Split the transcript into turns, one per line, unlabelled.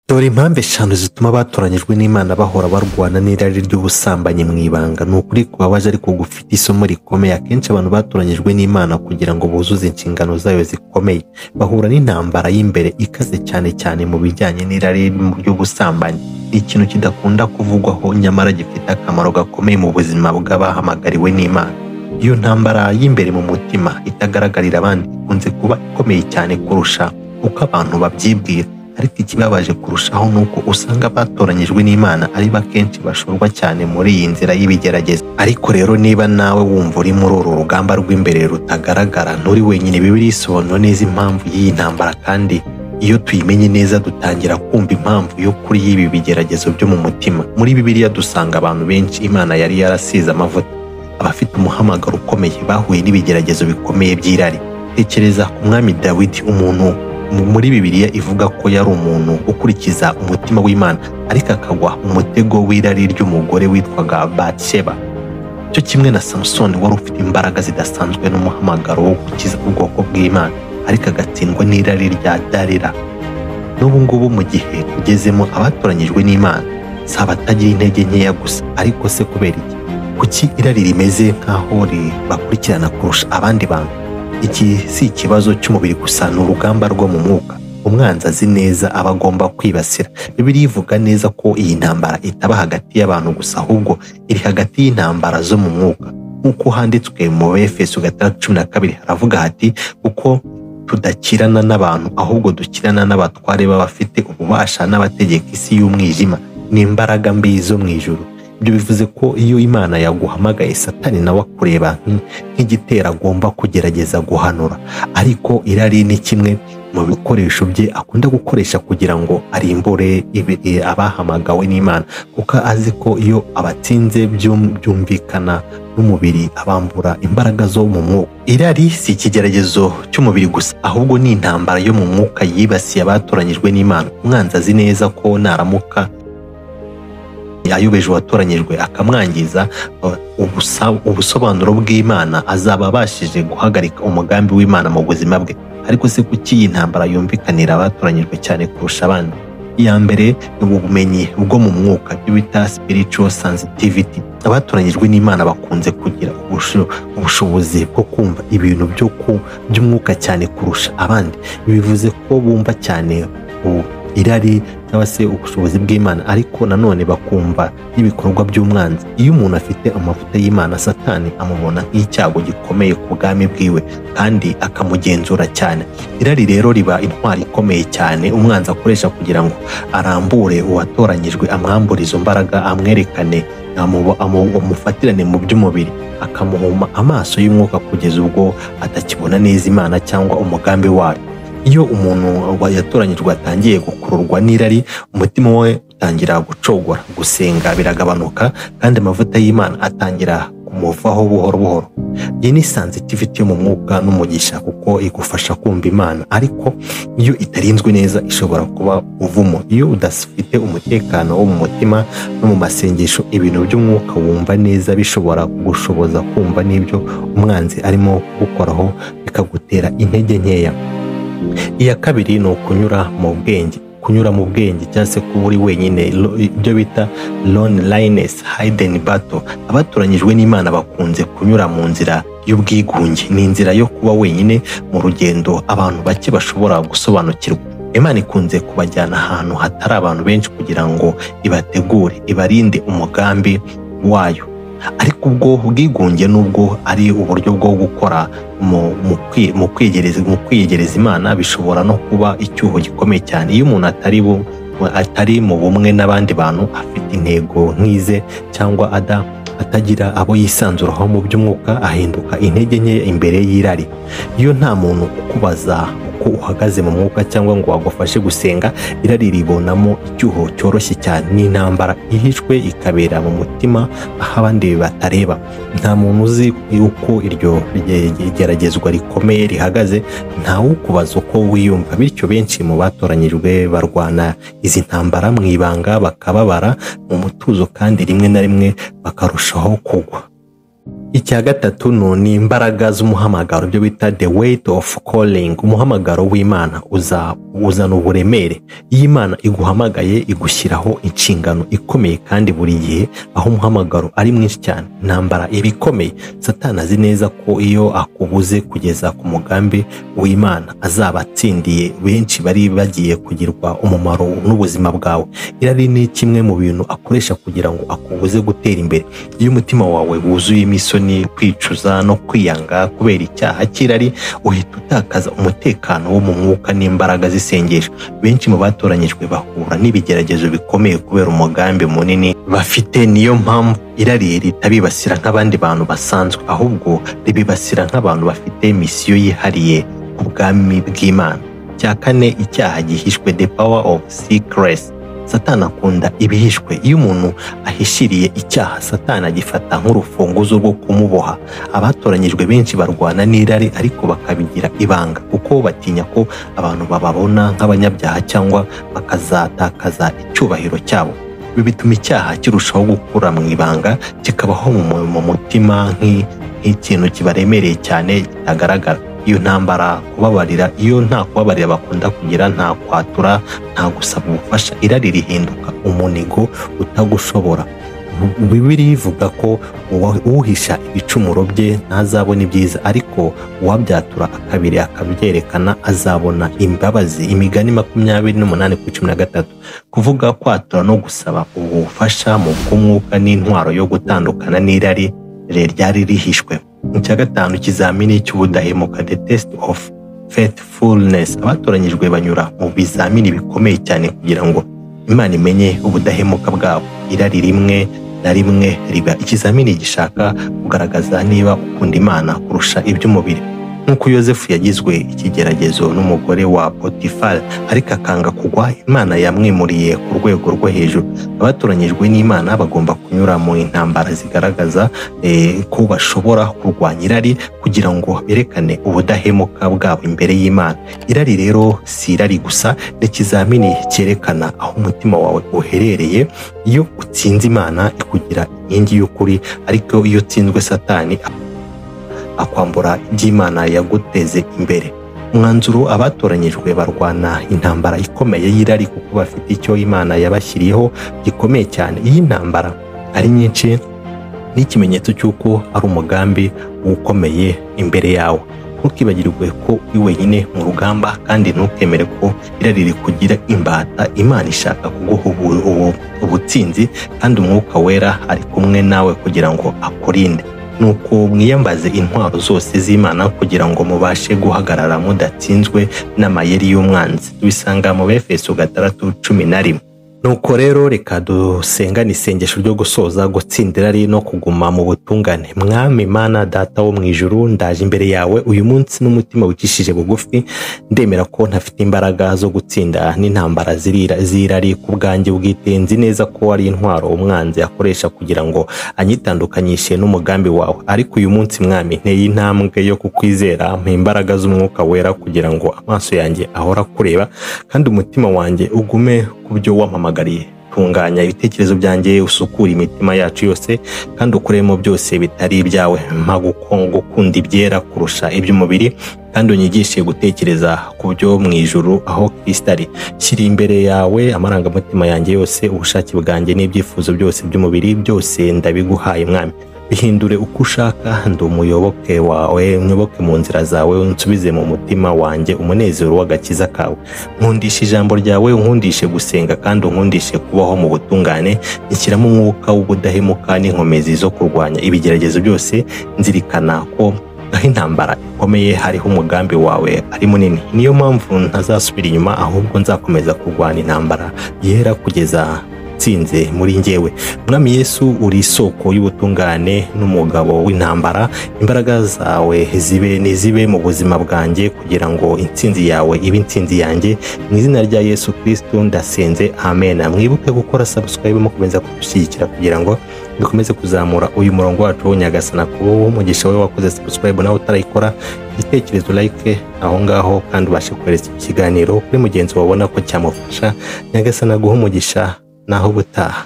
Dore impamvu eshanu zituma abatoranyijwe n'Imana bahora barwana n'irari ry'ubusambanyi mu ibanga. Ni ukuri kubabaje ariko gufite isomo rikomeye. Akenshi abantu batoranyijwe n'Imana kugira ngo buzuze inshingano zayo zikomeye bahura n'intambara y'imbere ikaze cyane cyane mu bijyanye n'irari ry'ubusambanyi. Ni ikintu kidakunda kuvugwaho nyamara gifite akamaro gakomeye mu buzima bw'abahamagariwe n'Imana. Iyo ntambara y'imbere mu mutima itagaragarira abandi ikunze kuba ikomeye cyane kurusha uko abantu babyibwira. Ariko ikibabaje kurushaho ni uko usanga abatoranyijwe n'Imana ari akenshi bashorwa cyane muri iyi nzira y'ibigeragezo. Ariko rero niba nawe wumva uri muri uru rugamba rw'imbere rutagaragara, nturi wenyine. Bibiliya isobanura neza impamvu y'iyi ntambara, kandi iyo tuyimenye neza dutangira kumva impamvu yo kuri y'ibi bigeragezo byo mu mutima. Muri Bibiliya dusanga abantu benshi Imana yari yarasize amavuta, abafite umuhamagaro ukomeye bahuye n'ibigeragezo bikomeye by'irari. Tekereza ku mwami Dawidi, umuntu muri Bibiliya ivuga ko yari umuntu ukurikiza umutima w'Imana, ariko akagwa mu mutego w'irari ry'umugore witwaga Batsheba. Cyo kimwe na Samusoni wari ufite imbaraga zidasanzwe n'umuhamagaro wo gukiza ubwoko bw'Imana, ariko agatsindwa n'irari rya Dalila. N'ubu ngubu mu gihe tugezemo, abatoranyijwe n'Imana si abatagira intege nkeya gusa. Ariko se kubera iki? Kuki irari rimeze nk'aho ribakurikirana kurusha abandi bantu? Iki si ikibazo cy'umubiri gusa, ni urugamba rwo mu mwuka. Umwanzi azi neza aba agomba kwibasira. Bibiliya ivuga neza ko iyi ntambara itaba hagati y'abantu gusa, ahubwo iri hagati y'intambara zo mu mwuka. Nk'uko handitswe mu Efeso 6:12 haravuga hati: kuko tudakirana n'abantu, ahubwo dukirana n'abatware b'abafite ububasha n'abategeka isi y'umwijima, n'imbaraga mbi zo mu ijuru. Ibyo bivuze ko iyo Imana yaguhamagaye, Satani nawe akureba nk'igitero agomba kugerageza guhanura. Ariko irari ni kimwe mu bikoresho bye akunda gukoresha kugira ngo arimbure abahamagawe n'Imana, kuko azi ko iyo abatsinze byumvikana n'umubiri abambura imbaraga zo mu mwuka. Irari si ikigeragezo cy'umubiri gusa, ahubwo ni intambara yo mu mwuka yibasiye abatoranyijwe n'Imana. Umwanzi azi neza ko naramuka ayobeje uwatoranyijwe akamwangiza ubusobanuro bw'Imana, azaba abashije guhagarika umugambi w'Imana mu buzima bwe. Ariko se kuki iyi ntambara yumvikanira abatoranyijwe cyane kurusha abandi? Iya mbere ni ubumenyi bwo mu mwuka, ibyo bita spiritual sensitivity. Abatoranyijwe n'Imana bakunze kugira ubushobozi bwo kumva ibintu by'umwuka cyane kurusha abandi. Bivuze ko bumva cyane irari cyangwa se ubushobozi bw'Imana, ariko nanone bakumva n'ibikorwa by'umwanzi. Iyo umuntu afite amavuta y'Imana, Satani amubona nk'icyago gikomeye ku bwami bwiwe kandi akamugenzura cyane. Irari rero riba intwari ikomeye cyane umwanzi akoresha kugira ngo arambure uwatoranyijwe, amwambure izo mbaraga, amwerekane, amufatirane mu by'umubiri, akamuhuma amaso y'umwuka kugeza ubwo atakibona neza Imana cyangwa umugambi wayo. Iyo umuntu yatoranyijwe atangiye gukururwa n'irari, umutima we utangira gucogora, gusenga biragabanuka, kandi amavuta y'Imana atangira kumuvaho buhoro buhoro. Iyi ni sensitivity yo mu mwuka n'umugisha, kuko igufasha kumva Imana, ariko iyo itarinzwe neza ishobora kuba uvumo. Iyo udafite umutekano wo mu mutima no mu masengesho, ibintu by'umwuka wumva neza bishobora kugushoboza kumva n'ibyo umwanzi arimo kugukoraho, bikagutera intege nkeya. Iya kabiri ni ukunyura mu bwenge. Kunyura mu bwenge cyangwa se kuba uri wenyine, ibyo bita loneliness hidden battle. Abatoranyijwe n'Imana bakunze kunyura mu nzira y'ubwigunge. Ni inzira yo kuba wenyine mu rugendo abantu bake bashobora gusobanukirwa. Imana ikunze kubajyana ahantu hatari abantu benshi kugira ngo ibategure, ibarinde umugambi wayo. Ariko ubwo bwigunge, nubwo ari uburyo bwo gukora mu kwiyegereza Imana, bishobora no kuba icyuho gikomeye cyane. Iyo umuntu atari mu bumwe n'abandi bantu, afite intego nk'ize cyangwa atagira abo yisanzuraho mu by'umwuka, ahinduka intege nke imbere y'irari. Iyo nta muntu ukubaza uko uhagaze mu mwuka cyangwa ngo agufashe gusenga, irari ribonamo icyuho cyoroshye cyane. Ni intambara ihishwe ikabera mu mutima aho abandi batareba. Nta muntu uzi uko iryo geragezwa rikomeye rihagaze, ntawukubaza uko wiyumva. Bityo benshi mu batoranyijwe barwana izi ntambara mu ibanga, bakababara mu mutuzo, kandi rimwe na rimwe bakarushaho kugwa. Icya gatatu ni imbaraga z'umuhamagaro, ibyo bita the weight of calling. Umuhamagaro w'Imana uzana uburemere. Iyo Imana iguhamagaye igushyiraho inshingano ikomeye, kandi buri gihe aho umuhamagaro ari mwinshi cyane, intambara iba ikomeye. Satani azi neza ko iyo akubuze kugeza ku mugambi w'Imana azaba atsindiye benshi bari bagiye kugirwa umumaro n'ubuzima bwawe. Irari ni kimwe mu bintu akoresha kugira ngo akubuze gutera imbere. Iyo umutima wawe wuzuye imisoni, kwicuza no kwiyanga kubera icyaha cy'irari, uhita utakaza umutekano wo mu mwuka n'imbaraga z'isengesho. Benshi mu batoranyijwe bahura n'ibigeragezo bikomeye kubera umugambi munini bafite. Niyo mpamvu irari ritabibasira nk'abandi bantu basanzwe, ahubwo ribibasira nk'abantu bafite misiyo yihariye ku bwami bw'Imana. Cya kane, icyaha gihishwe, the power of secrets. Satani akunda ibihishwe. Iyo umuntu ahishiriye icyaha, Satani agifata nk'urufunguzo rwo kumuboha. Abatoranyijwe benshi barwana n'irari ariko bakabigira ibanga, kuko batinya ko abantu bababona nk'abanyabyaha cyangwa bakazatakaza icyubahiro cyabo. Ibi bituma icyaha kirushaho gukura mu ibanga, kikabaho mu mutima nk'ikintu kibaremereye cyane kitagaragara. Iyo ntambara kubabarira, iyo nta kubabarira bakunda kugira, nta kwatura, nta gusaba ubufasha, irari rihinduka umunigo utagushobora. Bibiliya ivuga ko uhisha ibicumuro bye ntazabona ibyiza, ariko uwabyatura akabiri akabyerekana azabona imbabazi. Imigani 28:13. Kuvuga, kwatura no gusaba ubufasha mu bw'umwuka n'intwaro yo gutandukana n'irari ryari rihishwe. Icya gatanu, ikizamini cy'ubudahemuka, the test of faithfulness. Abatoranyijwe banyura mu bizamini bikomeye cyane kugira ngo Imana imenye ubudahemuka bwabo. Irari rimwe na rimwe riba ikizamini gishaka kugaragaza niba ukunda Imana kurusha iby'umubiri. Nk'uko Yosefu yagizwe ikigeragezo n'umugore wa Potifari ariko akanga kugwa, Imana yamwimuriye ku rwego rwo hejuru. Abatoranyijwe n'Imana bagomba kunyura mu intambara zigaragaza ko bashobora kurwanya irari kugira ngo berekane ubudahemuka bwabo imbere y'Imana. Irari rero si irari gusa, ni ikizamini cyerekana aho umutima wawe uherereye. Iyo utsinze, Imana ikugira inkingi y'ukuri, ariko iyo utsinzwe, Satani akwambura iby'Imana yaguteze imbere. Umwanzuro: abatoranyijwe barwana intambara ikomeye y'irari kuko bafite icyo Imana yabashyiriyeho gikomeye cyane. Iyi ntambara ari nyinshi ni ikimenyetso cy'uko ari umugambi ukomeye imbere yawe. Ntukibagirwe ko uri wenyine mu rugamba, kandi ntukemere ko irari rikugira imbata. Imana ishaka kuguha ubutsinzi, kandi Umwuka Wera ari kumwe nawe kugira ngo akurinde. Nuko mwiyambaze intwaro zose z'Imana kugira ngo mubashe guhagarara mudatsinzwe n'amayeri y'umwanzi. Tubisanga mu Befeso 6:11. Nuko rero reka dusengane isengesho ryo gusoza, gutsinda irari no kuguma mu butungane. Mwami Mana Data wo mu ijuru, ndaje imbere yawe uyu munsi n'umutima wicishije bugufi. Ndemera ko ntafite imbaraga zo gutsinda n'intambara z'irari ku bwanjye bwite. Nzi neza ko ari intwaro umwanzi akoresha kugira ngo anyitandukanyishe n'umugambi wawe. Ariko uyu munsi, Mwami, nteye intambwe yo kukwizera. Mpa imbaraga z'Umwuka Wera kugira ngo amaso yanjye ahora kureba kandi umutima wanjye ugume ku byo wampamagariye. Tunganya ibitekerezo byanjye, usukure imitima yacu yose kandi ukuremo byose bitari ibyawe. Mpa gukunda ibyera kurusha iby'umubiri, kandi unyigishe gutekereza ku byo mu ijuru aho Kristo ari. Shyira imbere yawe amarangamutima yanjye yose, ubushake bwanjye n'ibyifuzo byose by'umubiri. Byose ndabiguhaye, Mwami, bihindure uko ushaka. Ndi umuyoboke wawe, unyoboke mu nzira zawe, unsubize mu mutima wanjye umunezero w'agakiza kawe. Nkundisha ijambo ryawe, unkundishe gusenga kandi unkundishe kubaho mu butungane. Nshyiramo umwuka w'ubudahemuka n'inkomezi zo kurwanya ibigeragezo byose, nzirikana ko aho intambara ikomeye hariho umugambi wawe ari munini. Niyo mpamvu ntazasubira inyuma, ahubwo nzakomeza kurwana intambara yera kugeza nsinze muri njyewe. Mwami Yesu, uri isoko y'ubutungane n'umugabo w'intambara. Imbaraga zawe zibe nizibe mu buzima bwanjye kugira ngo intsinzi yawe ibe intsinzi yanjye. Mu izina rya Yesu Kristo ndasenze, amen. Mwibuke gukora subscribe mukomeza kudushyigikira kugira ngo dukomeze kuzamura uyu murongo wacu. Nyagasana kuba umugisha we wakoze subscribe, nawe utarayikora, igitekerezo, like aho ngaho, kandi ubashe kohereza ikiganiro kuri mugenzi wabona ko cyamufasha. Nyagasana guha umugisha, naho ubutaha.